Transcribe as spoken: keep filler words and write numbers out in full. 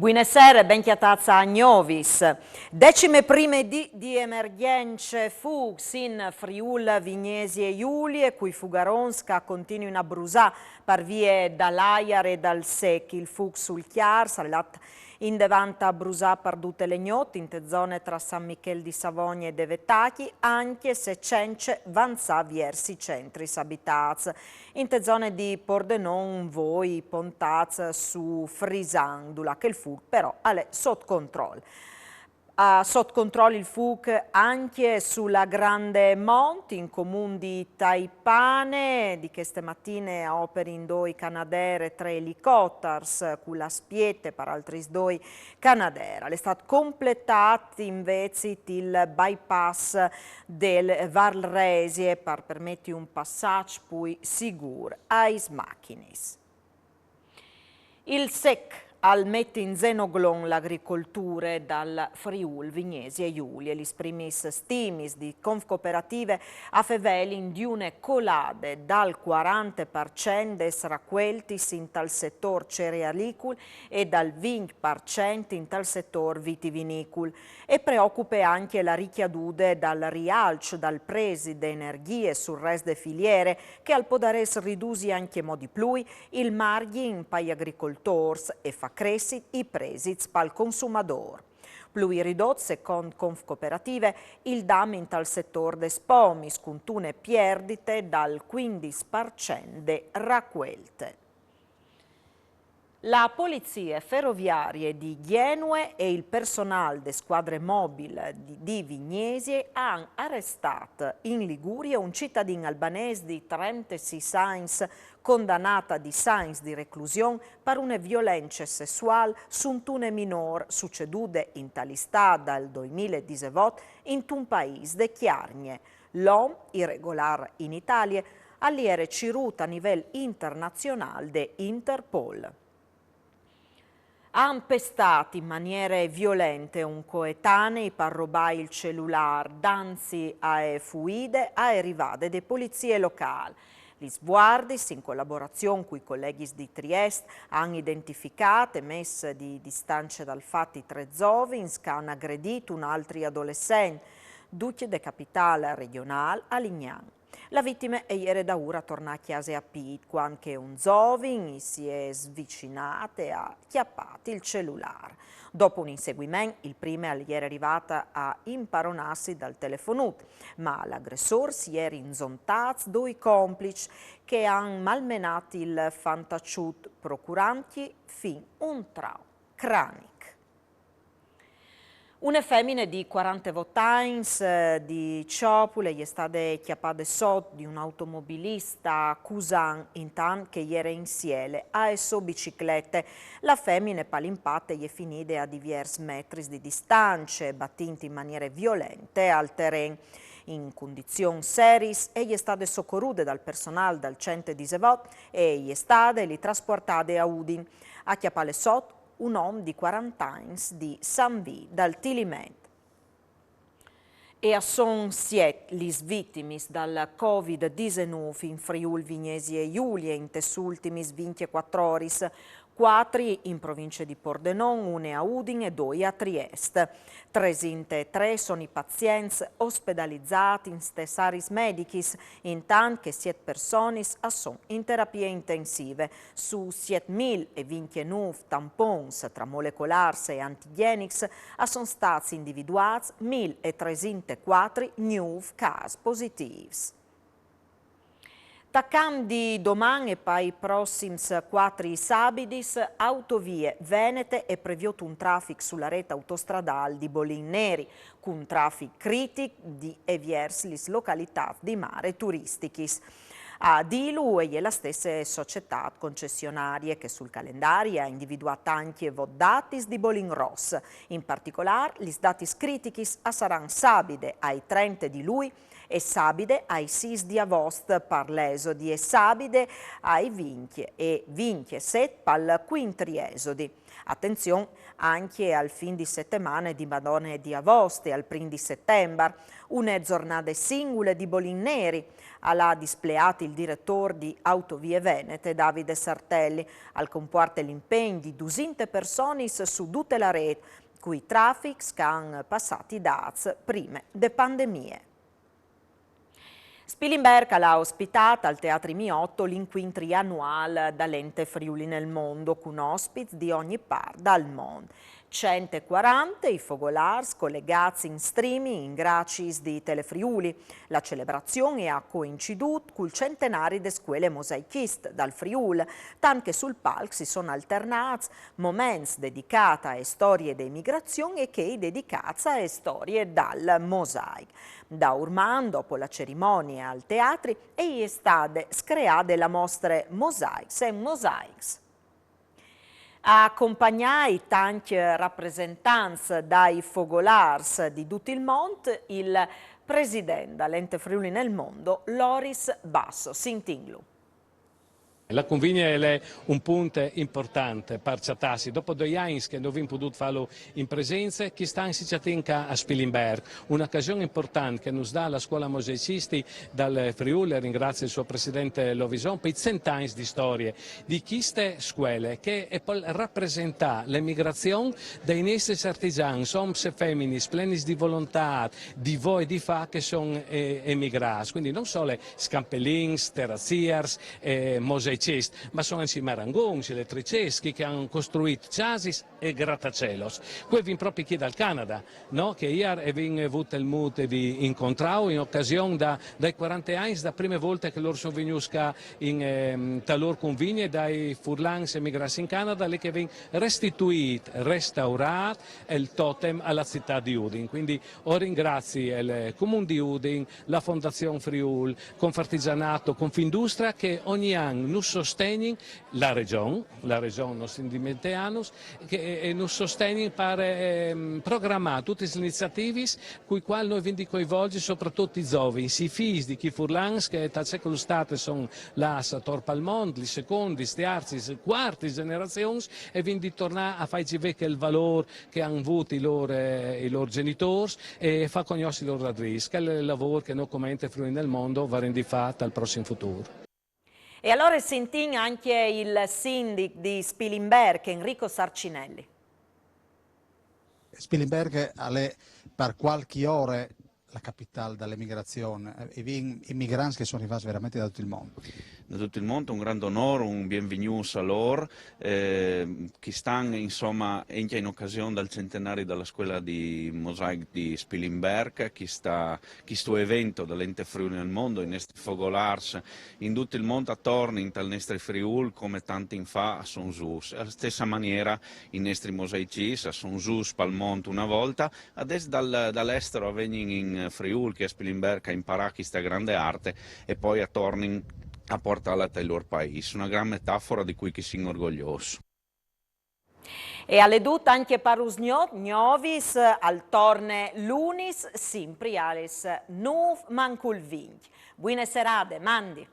Buine sere, ben cjatâts a Gnovis. Decime prime dì di emergjence fûcs in Friûl Vignesie Julie, cui fugarons che a continuin a brusâ par vie dal aiar e dal sec. Il fûc sul Cjârs al è lât indevant a brusâ par dute la gnot, inte zone tra San Michêl di Savogne e Devetagli, ancje se cence vanzâ viers i centris abitâts. Inte zone di Pordenon voi pontâts su Frisan, dulà che il fûc però al è sot control. A sot control il fûc ancje su la Grande Mont, in comun di Taipane. Di cheste matine a operin doi canadêr e trê elicotars, cu la spiete par altris doi canadêr. Al è stât completât invezit il bypass dal Val Resie par permeti un passaç plui sigûr aes machinis. Il sec al met in zenoglon la agricolture dal Friûl Vignesie Julie. Lis primis stimis di Confcooperative a fevelin di une colade dal cuarante par cent des racueltis intal setôr cerealicul e dal vincj par cent intal setôr vitivinicul. E preocupe ancje la ricjadude dal rialç dal presi de energjie sul rest de filiere, che al podarès ridusi ancjemò di plui il margjin pai agricoltôrs e fâ cressi i presits pal consumadôr. Plui ridot, secont Confcooperative, il dam intal setôr des pomis, cuntune pierdite dal cuindis par cent de racuelte. La polizie feroviarie di Gjenue e il personal de scuadre mobil di, di Vignesie a àn arestât in Ligurie un citadin albanês di trentesîs agns, condanât a dîs agns di reclusion par une violence sessuâl suntune minôr, sucedude intal Istât dal doi mil e disevot intun paîs de Cjargne. L'om, iregolâr in Italie, al jere cirût a nivel internazionâl de Interpol. A àn pestât in maniere violente un coetanei par robâi il celulâr, danzi ae fuide ae rivade de polizie locâl. Lis vuardis, in colaborazion cui coleghis di Triest, a àn identificât e mès di distance dal fat i trê zovins che a àn agredît un altri adolessent, ducj de capitâl regjonâl a Lignan. La vitime e jere daûr a tornâ a cjase a pît, cuant che un zovin i si è svicinât e à cjapât il celulâr. Dopo un inseguiment, il prime al jere rivât a imparonâsi dal telefonut, ma l'agressôr si jerin zontâts doi compliçs che a àn malmenât il fantaçut, procurantji fin un traum cranic. Une femine di cuarantevot agns, eh, di Cjopule e je stade cjapade sot di un automobilist a Cusan, intant che e jere insiele ae sô biciclete. La femine pal impat e je finide a diviers metris di distance, batint in maniere violente al teren. In condizions seriis e je stade socorude dal personâl dal cent e disevot e e je stade li traspuartade a Udin. A cjapâle sot un om di cuarante agns di San Vî dal Tiliment. E a son siet lis vitimis dal Covid disenûf in Friûl Vignesie Julie intes ultimis vincjecuatri oris, cuatri in provincie di Pordenon, une a Udin e doi a Triest. Tresinte e trê son i pazients ospedalizâts intes aris medichis, intant che siet personis a son in terapie intensive. Su siet mil e vincjenûf tampons tra molecolârs e antigjenics a son stâts individuâts mil e tresinte e cuatri gnûfs câs positîfs. Tacant di doman e pai prossims cuatri sabidis, Autovie Venete e previôt un trafic su la rêt autostradâl di Bolin Neri, cun trafic critic di e viers lis localitâts di mare turistichis. A dîlu e je la stesse societât concessionarie che sul calendari e à individuât ancje vot datis di Bolin Ros. In particolâr, lis datis critichis a saran sabide ai trente di Lui E sabide ai sîs di avost par l'Esodi e sabide ai vincj e vincjeset pal cuintri Esodi. Atenzion ancje al fin di setemane di Madone di Avost e al prin di Setembar, une zornade singule di Bolin Neri, al à displeât il diretôr di Autovie Venete Davide Sartelli. Al compuarte l'impegn di dusinte personis su dute la rêt, cui trafics che a àn passât i dâts prime de pandemie. Spilimberc al à ospitât al Teatri Miotto l'incuintri anuâl dal Ente Friuli nel Mondo, cun ospits di ogni part dal mont. Cent e cuarante i fogolârs colegâts in streaming in graciis di Telefriuli. La celebrazion e à coincidût cul centenari de scuele Mosaichist dal Friûl, tant che sul palc si son alternâts moments dedicâts ae storie de emigrazion e chei dedicâts ae storie dal mosaic. Daûr man, dopo la cerimonie al teatri, e je stade screade la mostre Mosaics e mosaics. A compagnâ i tancj rapresentants dai fogolârs di dut il mont, il president dal Ente Friuli nel Mondo, Loris Basso. Sintìnlu. La convigne e je un punt impuartant par cjatâsi. Dopo doi agns che no vin podût fâlu in presence, chest an si cjatìn ca a Spilimberc. Une ocasion impuartante che nus dà la Scuele Mosaicisti dal Friûl, e ringrazii il so president Lovison, pai cent agns di storie di cheste scuele che e pol rapresentâ la emigrazion dai nestris artigjans, oms e feminis, plenis di volontât, di voie di fâ, che a son, eh, emigrâts. Cuindi no sole scampelins, teraziers, eh, mosaiciscj, ma a son ancje marangons, eletricescj, che a àn costruît cjasis e gratacielos. Cui o vin propit chi dal Canada, no? Che îr o vin vût il mût di incontrâus in ocasion da, dai cuarante agns da prime volte che lôr a son vignûts ca in, ehm, ta lôr convigne dai furlans emigrâts in Canada, li che o vin restituît, restaurât il totem a la citât di Udin. Cuindi o ringrazii il Comun di Udin, la Fondazion Friûl, Confartigianato, Confindustria, che ogni an nus sostenin, la Regjon, la Regjon no si dimenteanus, che, e, e nus sostenin par, ehm, programâ dutis lis iniziativis cui cuâi nô o vin di coinvolzi sopratut i zovins, i fîs di chei furlans che tal secul stât a son lâts ator pal mont, lis secondis, tierzis, cuartis gjenerazions, e o vin di tornâ a fâi vê chel valôr che a àn vût i lôr, eh, i lôr gjenitôrs e fâ cognossi i lôr ladrîs. Chel al è il lavôr che nô come Ente Friuli nel Mondo o varìn di fâ tal prossim futûr. E alore sintìn ancje il sindic di Spilimberc, Enrico Sarcinelli. Spilimberc al è par cualchi ore la capitâl da la emigrazion, eh, e o vin emigrants che a son rivâts verementri da dut il mont. Da dut il mont, un grant onôr, un bienvignût a lôr. Eh, chest an, insome, ancje in ocasion dal centenari da la scuele di mosaic di Spilimberc, chest, chest event dal Ente Friuli nel Mondo, i nestris fogolârs in dut il mont a tornin tal nestri Friûl, come tant agns fa a son zûts. A la stesse maniere i nestris mosaiciscj a son zûts pal mont une volte, adès dal, dal estero a vegnin in Friûl, chi a Spilimberc a imparâ cheste grande art e po a tornin a puartâle tai lôr paîs. Une grande metafore di cui che o sin orgogliôs. E al è dut ancje par usgnot, Gnovis al torne lunis, simpri aes nûf mancul vincj. Buine serade, mandi.